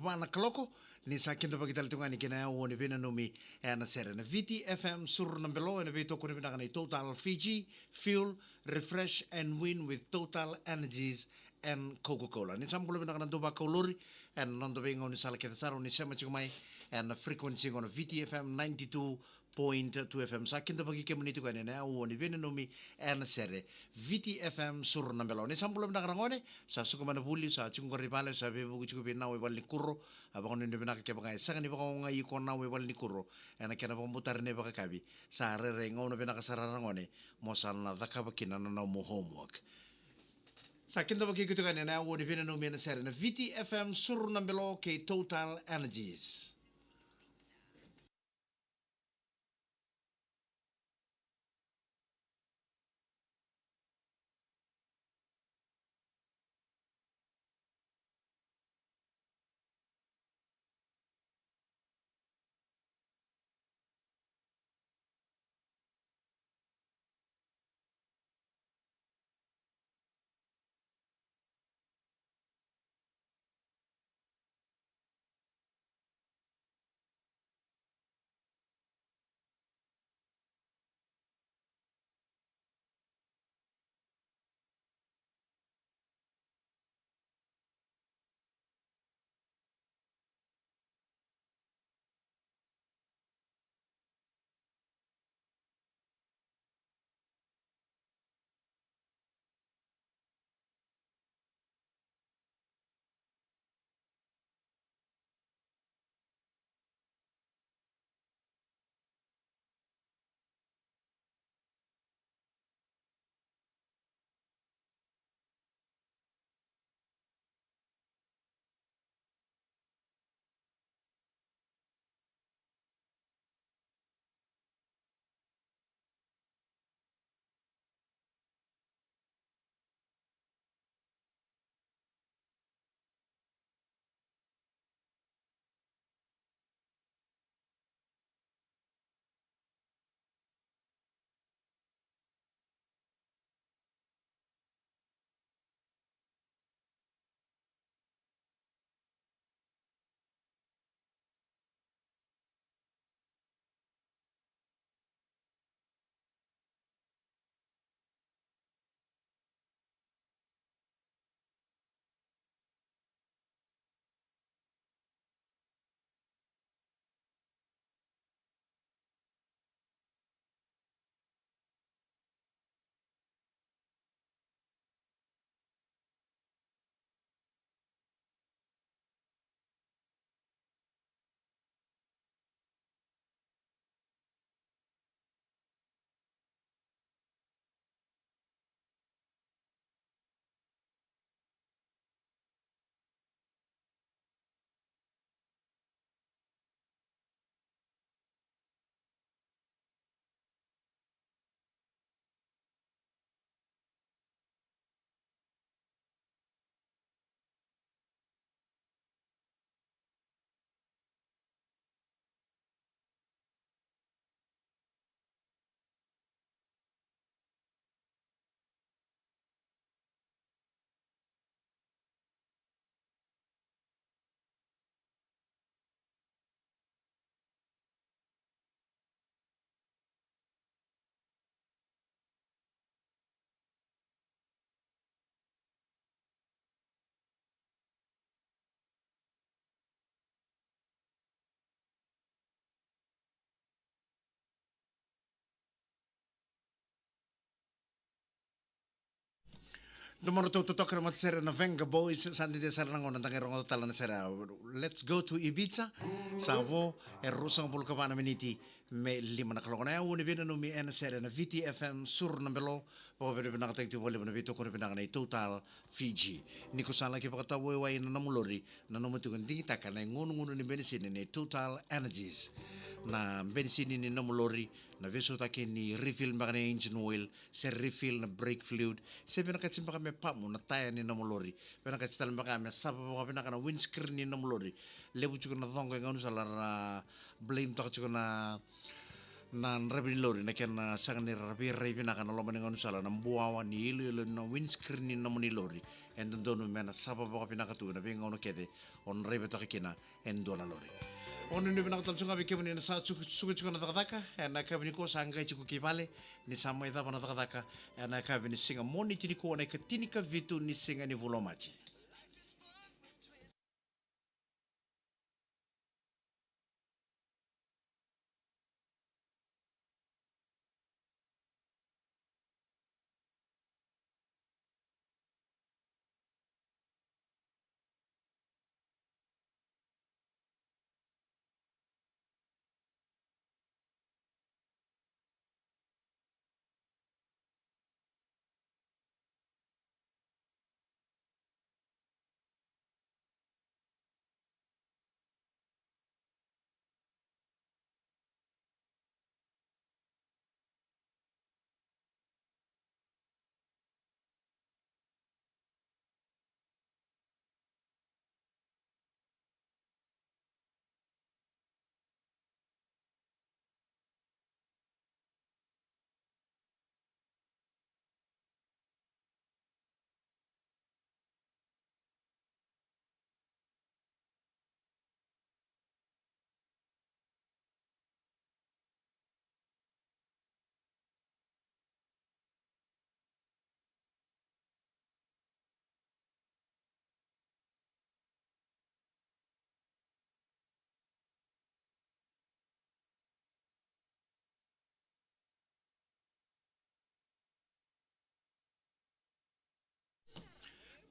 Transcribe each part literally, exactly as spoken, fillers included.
va na kaloko, ni sa kidavaki tale tu ga ni kena yaua ni veinanumi ena sere na Viti F M Suru na Belo, ena veitokoni vinaka nei Total Fiji, fuel, refresh and win with Total Energies and Coca-Cola. Ni sa bula vinaka na dau vakaulori ena noda veigauna ni sala kece sara, ni sema tiko mai ena frequency gona Viti F M ninety-two point two F M. Sa kidavaki kemuni tiko yani ena yaua ni veinanumi ena sere Viti F M Suru na Belo. Ni sa bula vinaka na gone, sa suka mai na vuli, sa tiko qori i vale, sa veivuke tiko vei nau e valenikuro. A vakanuinui vinaka kevaka e sega ni vakaogai iko nau e valenikuro ena kena vakabutari na ivakayakavi. Sa rairai gauna vinaka sara na gone mo sa na cakava kina na nomu homework. Sa kidavaki iko tiko yani ena yaua ni veinanumi ena sere na Viti F M Suru na Belo kei Total Energies. Dua maratou totoka na matasere na Venga Boys, sa dede sara na gauna da qai rogoca tale na sere. Let's go to Ibiza. Sa vo e ruasagavulu ka va na miniti me lima na kaloko na yaua ni veinanumi ena sere na Viti F M Suru na Belo. Vakavinavinakataki tiko vakalevu na veitokoni vinaka nei Total Fiji. Ni ko sa laki vakatawaiwai na nomu lori, nanuma tiko ni digitaka na igunugunu ni benisini nei Total Energies. Na benisini ni nomu lori, na veisautaki ni refill beka na engine oil, se refill na brake fluid, se vinakati beka me pamu na taya ni nomu lori, vinakati tale beka me sava vakavinaka na windscreen ni nomu lori. Levu tiko na coqa e gaunisala ra blame taka tiko na Na draiva ni lori na kena sega ni ra veirai vinaka na loma ni gaunisala, na buawa ni iloilo na windscreen ni nomuni lori e dodonu me na sava vakavinaka tu ena veigauna kece o draivataka kina e dua na lori. Vakanuinui vinaka tale tu ga vei kemuni na sa sukusuku tiko na cakacaka ena yakavi nikua, sa qai tiko ki vale ni sa mai cava na cakacaka ena yakavi ni siga Moniti nikua, na ikatini ka vitu ni siga ni vula o Maji.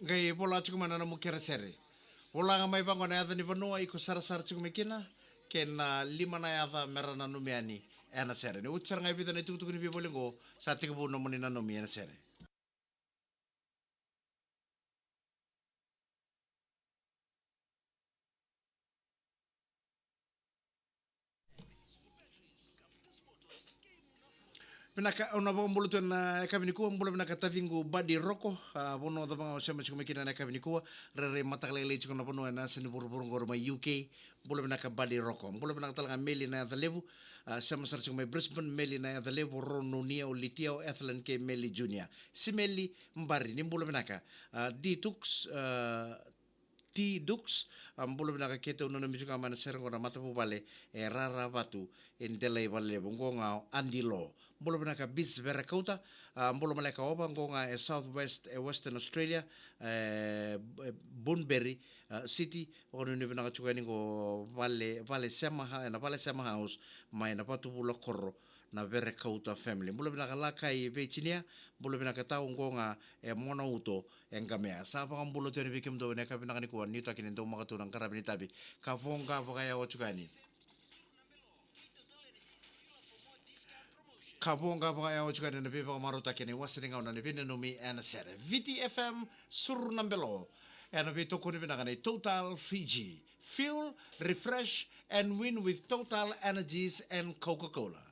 Qai vola tiko mai na nomu kere sere. Vola ga mai vaqo na yaca ni vanua iko sarasara tiko mai kina, kei na lima na yaca me ra nanumi yani ena sere. Ni oti sara ga e vica na itukutuku ni veivoli oqo, sa tekivu nomuni nanumi ena sere. Vinaka, au na vakabula tu ena yakavi nikua, bula vinaka taciqu Buddy Roko, a, vanua cava ga o sema tiko mai kina ena yakavi nikua, rairai mataka lailai tiko na vanua ena yasa ni vuravura oqori mai U K, bula vinaka Buddy Roko, bula vinaka tale ga Meli na yaca levu, a, sema sara tiko mai Brisbane, Meli na yaca levu, Ron Nunia, o Litia, o Ethelyn kei Meli Junior, Simeli Bari, ni bula vinaka, a, D Tux, a, T Dux, a, bula vinaka keitou nanumi tiko ga mai na sere oqo na matavuvale e Raravatu e Delai Valelevu, oqo ga o Adi Lo. Bula vinaka Bis Verekauta, a, bula maleka Ova, oqo ga e South West, e Western Australia, e, e Bunbury, a, City, vakanuinui vinaka tiko yani oqo vale, vale sema ha-, ena vale sema house, mai na Vatuvula Koro, na Verekauta family. Bula vinaka Lakai Veitinia, bula vinaka Tau, oqo ga e Mona Uto, e Qamea. Sa vakabula tu yani vei kemudou ena yakavi vinaka nikua, nuitaki ni daumaka tu na qaravi ni tavi. Ka voqa vakayawa tiko yani. Ka voqa vakayawa tiko yani na veivakamarautaki ena iwase ni gauna ni veinanumi ena sere. V T F M Suru na Belo. Ena veitokoni vinaka nei Total Fiji. Fuel, refresh, and win with Total Energies and Coca-Cola.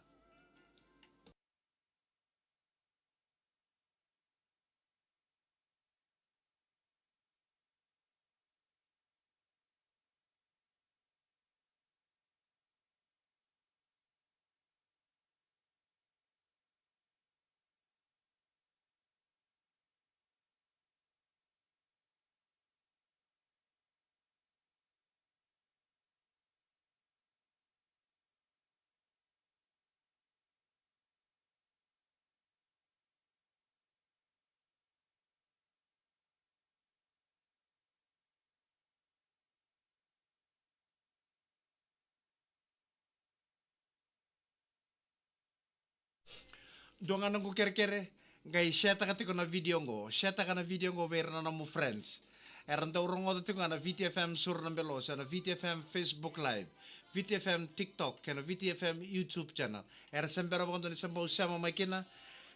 Dua ga noqu kerekere, qai share-taka tiko na video qo, share-taka na video qo vei ira na nomu friends. Era dau rogoca tiko ga na V T F M Suru na Belo, se na V T F M Facebook Live, V T F M TikTok, kei na V T F M YouTube channel. Era se bera vakadua ni se bau sema mai kina,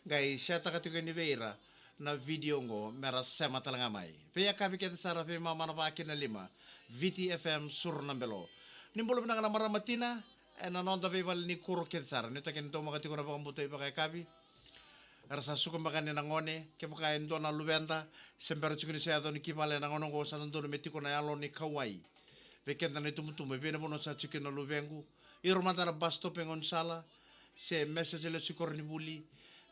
qai share-taka tiko yani vei ira na video qo me ra sema tale ga mai. Veiyakavi kece sara, veimama na va kina lima, V T F M Suru na Belo. Ni bula vinaka na marama tina, ena noda veivale ni kuro kece sara. Nuitaki ni daumaka tiko na vakabauta vakayakavi. Era sa suka beka yani na gone, kevaka e dua na luveda, se bera tiko ni se yaco ni ki vale ena gauna oqo, sa dodonu me tiko na yalo ni kauwai. Vei keda na itubutubu, e vei na vanua sa tiko kina na luvequ. Iro mada na bus stop e gaunisala. se message lesu i koronivuli.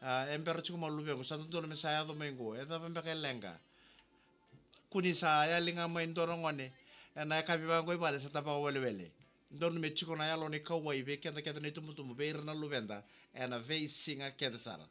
A, e bera tiko mai luvequ, sa dodonu me sa yaco mai qo, e cava beka e leqa. Kua ni sa yali ga mai dua na gone ena yakavi vaqo i vale, sa da vakawelewele. Dodonu me tiko na yalo ni kauwai vei keda kece na itubutubu, vei ira na luveda ena veisiga kece sara.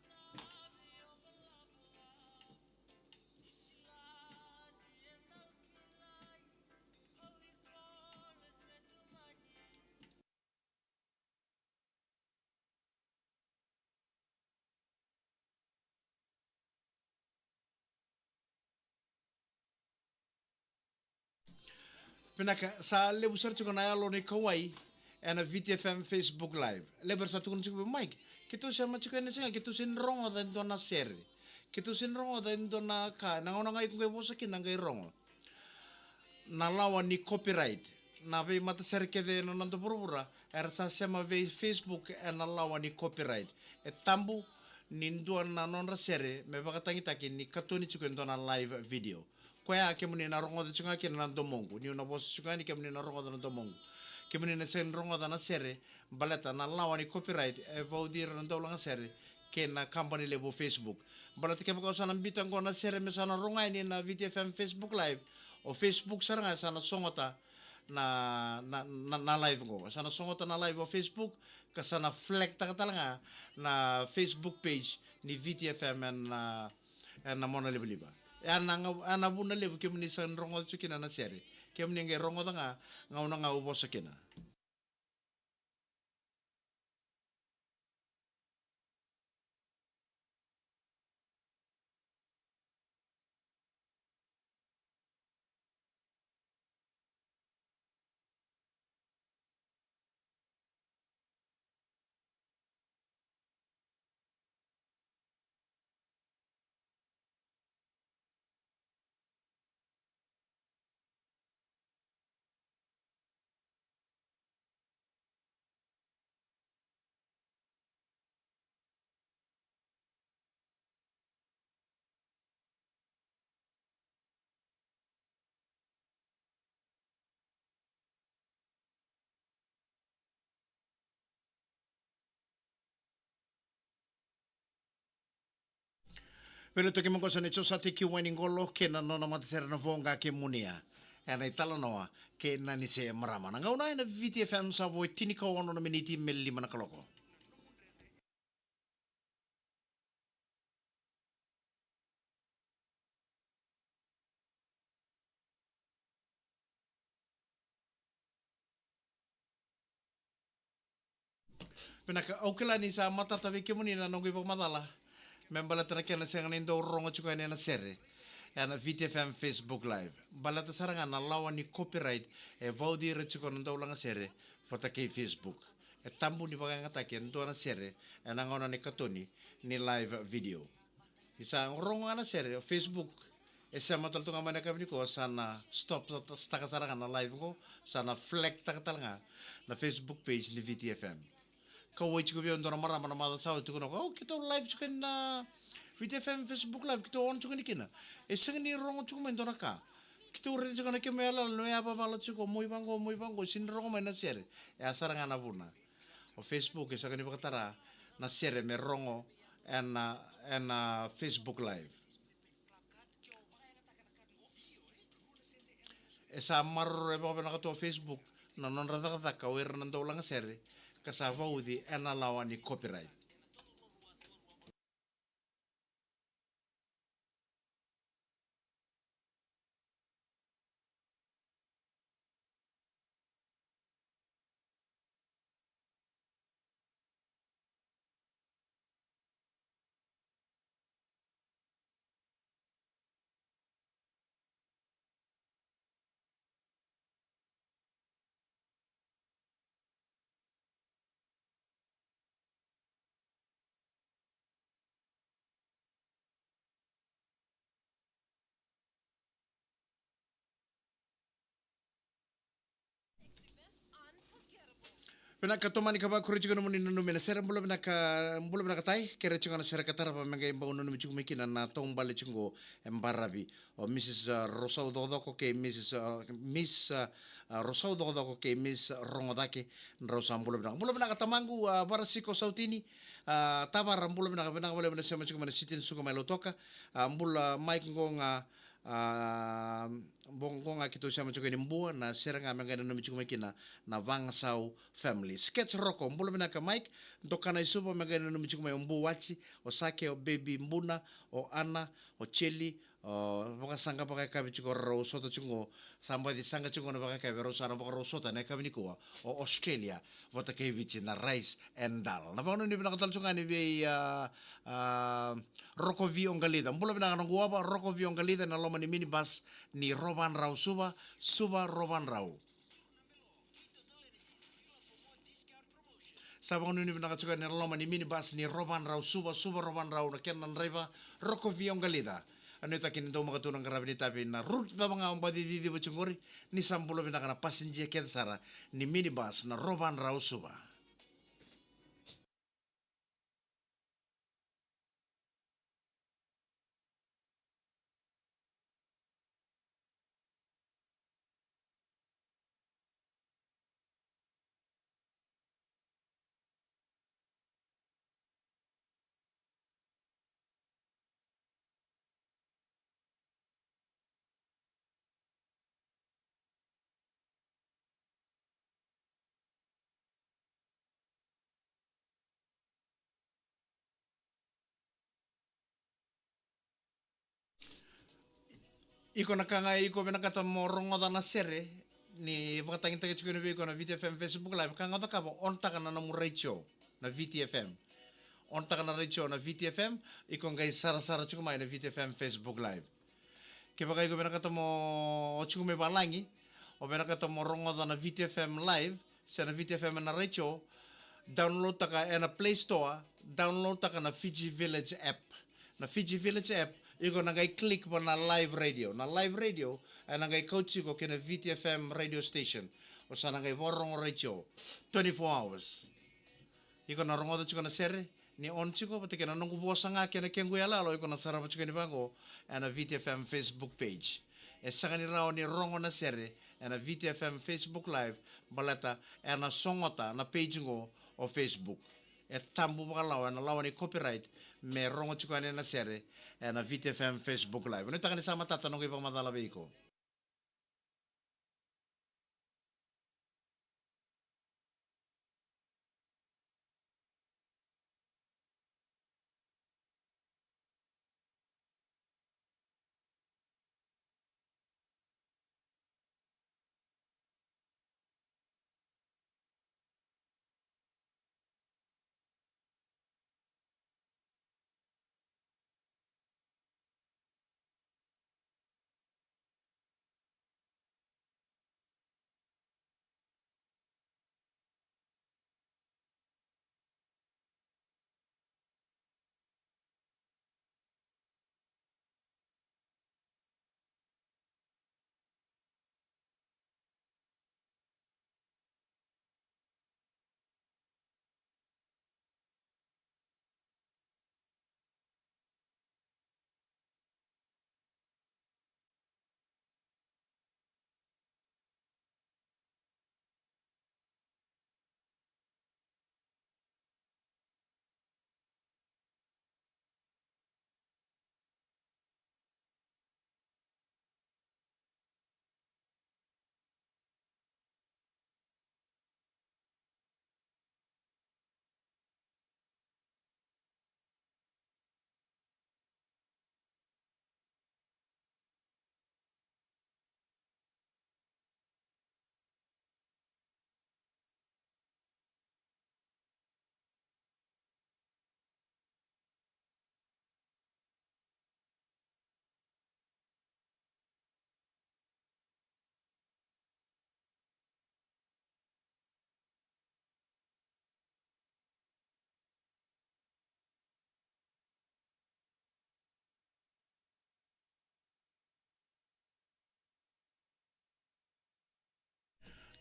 Vinaka, sa levu sara tiko na yalo ni kauwai ena V T F M Facebook Live. Levu era sa tukuna tiko vei Mike, keitou sema tiko ena siga, keitou sega ni rogoca e dua na sere. Keitou sega ni rogoca e dua na ka, na gauna ga iko qai vosa kina qai rogo. Na lawa ni copyright. Na veimatasere kece ena noda vuravura era sa sema vei Facebook ena lawa ni copyright. E tabu ni dua na nodra sere me vakatagitaki ni katoni tiko e dua na live video. Koya kemuni na rogoca tiko ga kina na domoqu, niu na vosa tiko ga yani kemuni na rogoca na domoqu. Kemuni na sega ni rogoca na sere, baleta na lawa ni copyright e vauci ira na daulagasere kei na kabani levu o Facebook. Baleta kevaka o sa na biuta qo na sere me sa na rogo yani na V T F M Facebook Live, o Facebook sara ga sa na sogota na, na, na, na live qo. Sa na sogota na live o Facebook, ka sa na flag taka tale ga na Facebook page ni V T F M ena, ena mona livaliva. E a na ga, a na vuna levu kemuni sa na rogoca tiko kina na sere. Kemuni qai rogoca ga, gauna ga au vosa kina. Vele toki moqosa ni Josate ki Wainiqolo kei na nona matasere na Voqa kei Munia. Ena italanoa kei Nanise Marama. Na gauna ena V T F M sa vo e tini ka ono na miniti me lima na kaloko. Vinaka, au kila ni sa matata vei kemuni na noqu ivakamacala me baleta na kena sega ni dau rogo tiko yani na sere ena V T F M Facebook Live. Baleta sara ga na lawa ni copyright e vauci ira tiko na daulagasere vata kei Facebook. E tabu ni vakayagataki e dua na sere ena gauna ni katoni ni live video. Ni sa rogo ga na sere, o Facebook e sema tale tu ga mai na yakavi nikua, sa na stop, sa, sa taka sara ga na live qo, sa na flag taka tale ga na Facebook page ni V T F M. Kauwai tiko vei au e dua na marama na macawa sa oti, tukuna o koya, "O, keitou live tiko ena V T F M Facebook Live, keitou on tiko yani kina. E sega ni rogo tiko mai e dua na ka. Keitou raica tiko na kemu yalayala ni o yavavala tiko, mo i vaqo, mo i vaqo, sega ni rogo mai na sere." E a sara ga na vuna. O Facebook e sega ni vakatara na sere me rogo ena, ena Facebook Live. E sa maroroi vakavinaka tu o Facebook na nodra cakacaka o ira na daulagasere, ka sa vauci ena lawa ni copyright. Vinaka, tomani ka vakuri tiko nomuni nanumi na sere. Bula vinaka, bula vinaka Tai, kere tiko na sere ka tarava me qai bau nanumi tiko mai kina na taubale tiko qo e baravi. O Mrs, uh, Rosau Cokocoko kei Mrs, uh, Miss, uh, A, Rosau Cokocoko kei Miss Rogocake, drau sa bula vinaka. Bula vinaka tamaqu, a, Varasiko Sautini, a, Tavara, bula vinaka, vinaka vakalevu na sema tiko mai na sitini suka mai Lautoka. A, bula Mike Goga, a, bo-, Goga keitou sema tiko ni Bua, na sere ga me qai nanumi tiko mai kina na Vagasau family. Sketch Roko, bula vinaka Mike, Dokana i Suva me qai nanumi tiko mai o Buwaci, o Sake, o Baby Buna, o Ana, o Cheli, o, vakasaqa vakayakavi tiko rau sota tiko qo, sa baci saqa tiko na vakayakavi rau sa na vakarau sota na yakavi nikua, o Australia, vata kei Viti na rice and dal. Na vakanuinui vinaka tale tiko ga ni vei, a, a, Rokovi o Qalica. Bula vinaka na guava, Rokovi o Qalica na loma ni minibus ni Rovandrau Suva, Suva Rovandrau. Sa vakanuinui vinaka tiko ena loma ni minibus ni Rovandrau Suva, Suva Rovandrau na kena draiva Rokovi o Qalica. A nuitaki ni dau maka tu na qaravi ni tavi na route cava ga o baci ciciva tiko qori, ni sa bula vinaka na passenger kece sara ni minibus na Rovandrau Suva. Iko na ka ga iko vinakata mo rogoca na sere ni vakatagitaki tiko ni vei iko na Viti F M Facebook Live, ka ga o cakava, on taka na nomu retio na Viti F M. On taka na retio na Viti F M, iko qai sarasara tiko mai na Viti F M Facebook Live. Kevaka iko vinakata mo, o tiko mai valagi, o vinakata mo rogoca na Viti F M Live, se na Viti F M na retio, download taka ena Play Store, download taka na Fiji Village app. Na Fiji Village app, iko na qai click va na live radio. Na live radio, ena qai kauti iko kei na Viti F M radio station. O sa na qai vakarorogo retio, twenty-four hours. Iko na rogoca tiko na sere, ni on tiko, vata kei na noqu vosa ga kei na kequ iyaloyalo, iko na sarava tiko ni vaqo, ena Viti F M Facebook page. E sega ni rawa ni rogo na sere, ena Viti F M Facebook Live, baleta, ena sogota na page qo o Facebook. E tabu vakalawa, ena lawa ni copyright, me rogo tiko yani na sere, ena Viti F M Facebook Live. Nuitaka ni sa matata noqu ivakamacala vei iko.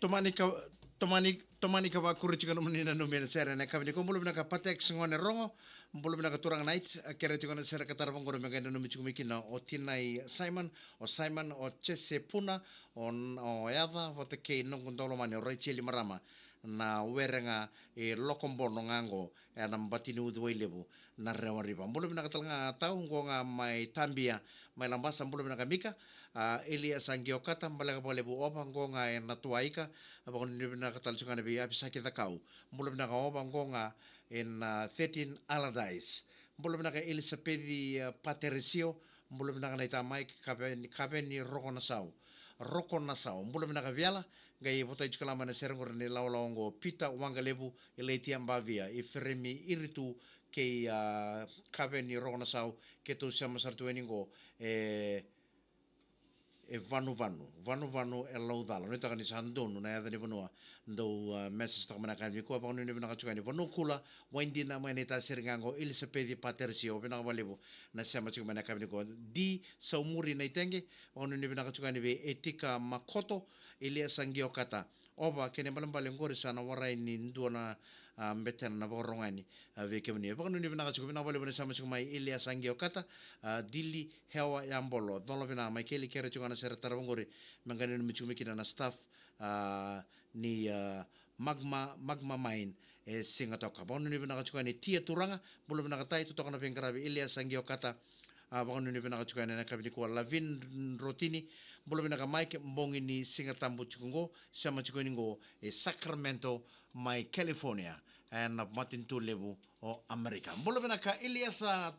Tomani ka, Tomani, tomani ka vakuri tiko nomuni nanumi ena sere ena yakavi nikua. Bula vinaka Patex Gone Rogo. Bula vinaka Turaga Knight. Kere tiko na sere ka tarava qori me qai nanumi tiko mai kina o Tinai Simon, o Simon, o Jese Puna, o, o Yaca vata kei noqu daulomani o Raicheli Marama. Na were ga e Lokobono ga qo ena bati ni Uciwai Levu na Rewa River. Bula vinaka tale ga Tau, qo ga mai Tabia, mai Labasa, bula vinaka Mika. A, Elias Agiokata, baleka vakalevu Ova, qo ga ena Tuaika. A, vakanuinui vinaka tale tiko ga na vei Avisaki Cakau. Bula vinaka Ova, qo ga ena thirteen Allardyce. Bula vinaka Elisapeci, a, Pateresio. Bula vinaka na ita Mike, Kaveni, Kaveni Roko na Sau. Roko na Sau. Bula vinaka Viala, qai votai tiko lama ena sere qori ni lawalawa qo Peter Waqalevu, i Laitia Bavia, i Feremi Iritu, kei, a, Kaveni Roko na Sau, keitou sema sara tu yani qo, e, e Vanuvanu, Vanuvanu e Laucala. Nuitaka ni sa donu na yaca ni vanua dou, a, message taka mai na yakavi nikua. Vakanuinui vinaka tiko yani Vanua Kula, Waidina mai na ita sere ga qo, Elisapeci Pateresio, vinaka vakalevu na sema tiko mai na yakavi nikua. Di Saumuri na iteqe, vakanuinui vinaka tiko yani vei Etika Makoto, Elias Agiokata, Ova, kena ibalebale qori sa na warai ni dua na, a, betena na vakarorogo yani, a, vei kemuni. Vakanuinui vinaka tiko, vinaka vakalevu na sema tiko mai Elias Agiokata, a, Dili Hewa Yabolo, Colo vinaka Maikeli, kere tiko ga na sere tarava qori me qai nanumi tiko mai kina na staff, a, ni, a, Magma, Magma Mine, e Sigatoka. Vakanuinui vinaka tiko yani Tia Turaga, bula vinaka Tai, totoka na veiqaravi Elias Agiokata, a, vakanuinui vinaka tiko yani ena yakavi nikua Lavin Rotini, bula vinaka Mike, bogi ni Sigatabu tiko qo, sema tiko yani qo e Sacramento mai California, ena matanitu levu o Amerika. Bula vinaka Eliasa,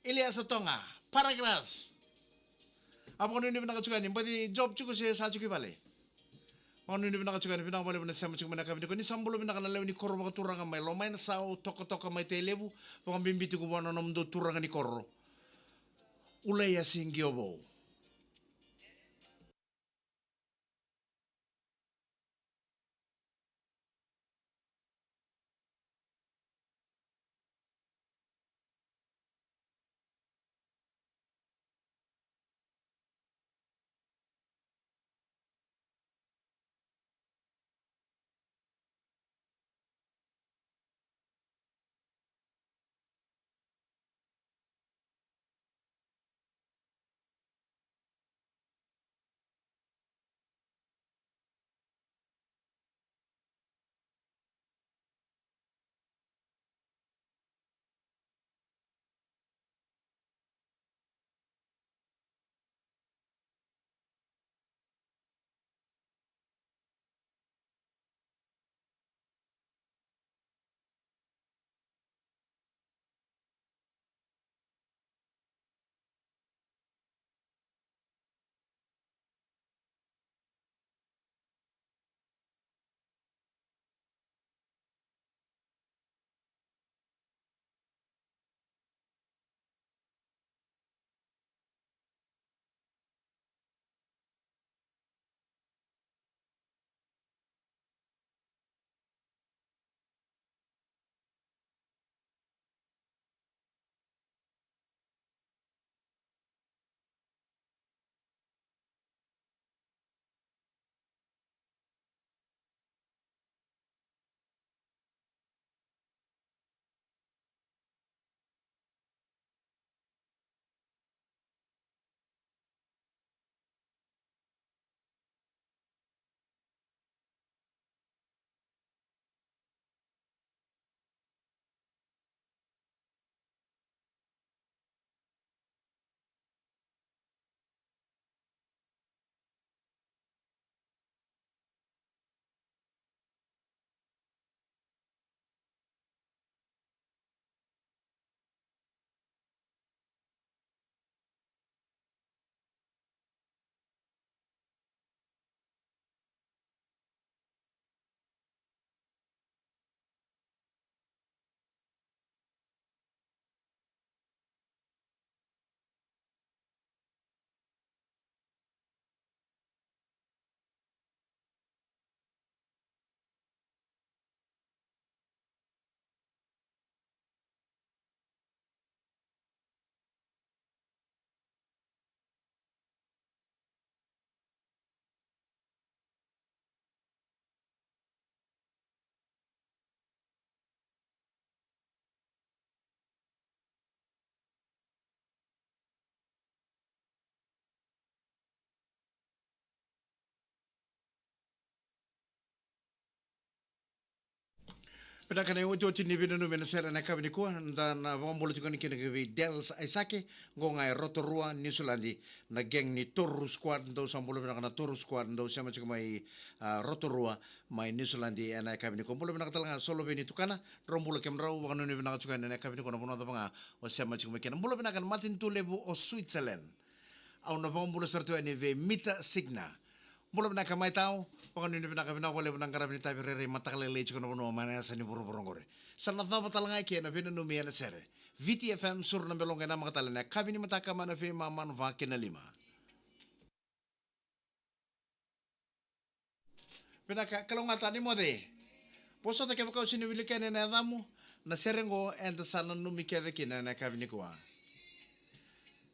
Eliasa Toga, Paragras. A, vakanuinui vinaka tiko yani, baci job tiko se sa tiko i vale? Vakanuinui vinaka tiko yani, vinaka vakalevu na sema tiko mai na yakavi nikua. Ni sa bula vinaka na lewe ni koro vakaturaga mai Lomainasau, Tokatoka mai Tailevu, vakabibi tiko vua na nomudou turaga ni koro, Ulaiasi Qiovou. Vinaka na iotioti ni veinanumi ena sere ena yakavi nikua, da na vakabula tiko yani kina vei Dels Aisake, qo ga e Rotorua, Niusiladi, na gang ni Toru Squad, dou sa bula vinaka na Toru Squad, dou sema tiko mai, a, Rotorua, mai Niusiladi ena yakavi nikua. Bula vinaka tale ga Solovei ni Tukana, drau bula kemudrau, vakanuinui vinaka tiko yani ena yakavi nikua na vanua cava ga o sema tiko mai kina. Bula vinaka na matanitu levu o Switzerland. Au na vakabula sara tu yani vei Mita Signa. Bula vinaka mai tau, vakanuinui vinaka, vinaka vakalevu na qaravi ni tavi rairai mataka lailai tiko na vanua mai na yasa ni vuravura oqori. Sa na cava tale ga eke na veinanumi ena sere. Viti F M, suru na beloqu, e namaka tale na yakavi ni mataka mai na veimama na va kei na lima. Vinaka, kalougata ni moce. Vosota kevaka o sega ni wilika yani na yacamu, na sere qo eda sa nanumi kece kina ena yakavi nikua.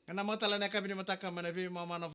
E namaka tale na yakavi ni mataka mai na veimama na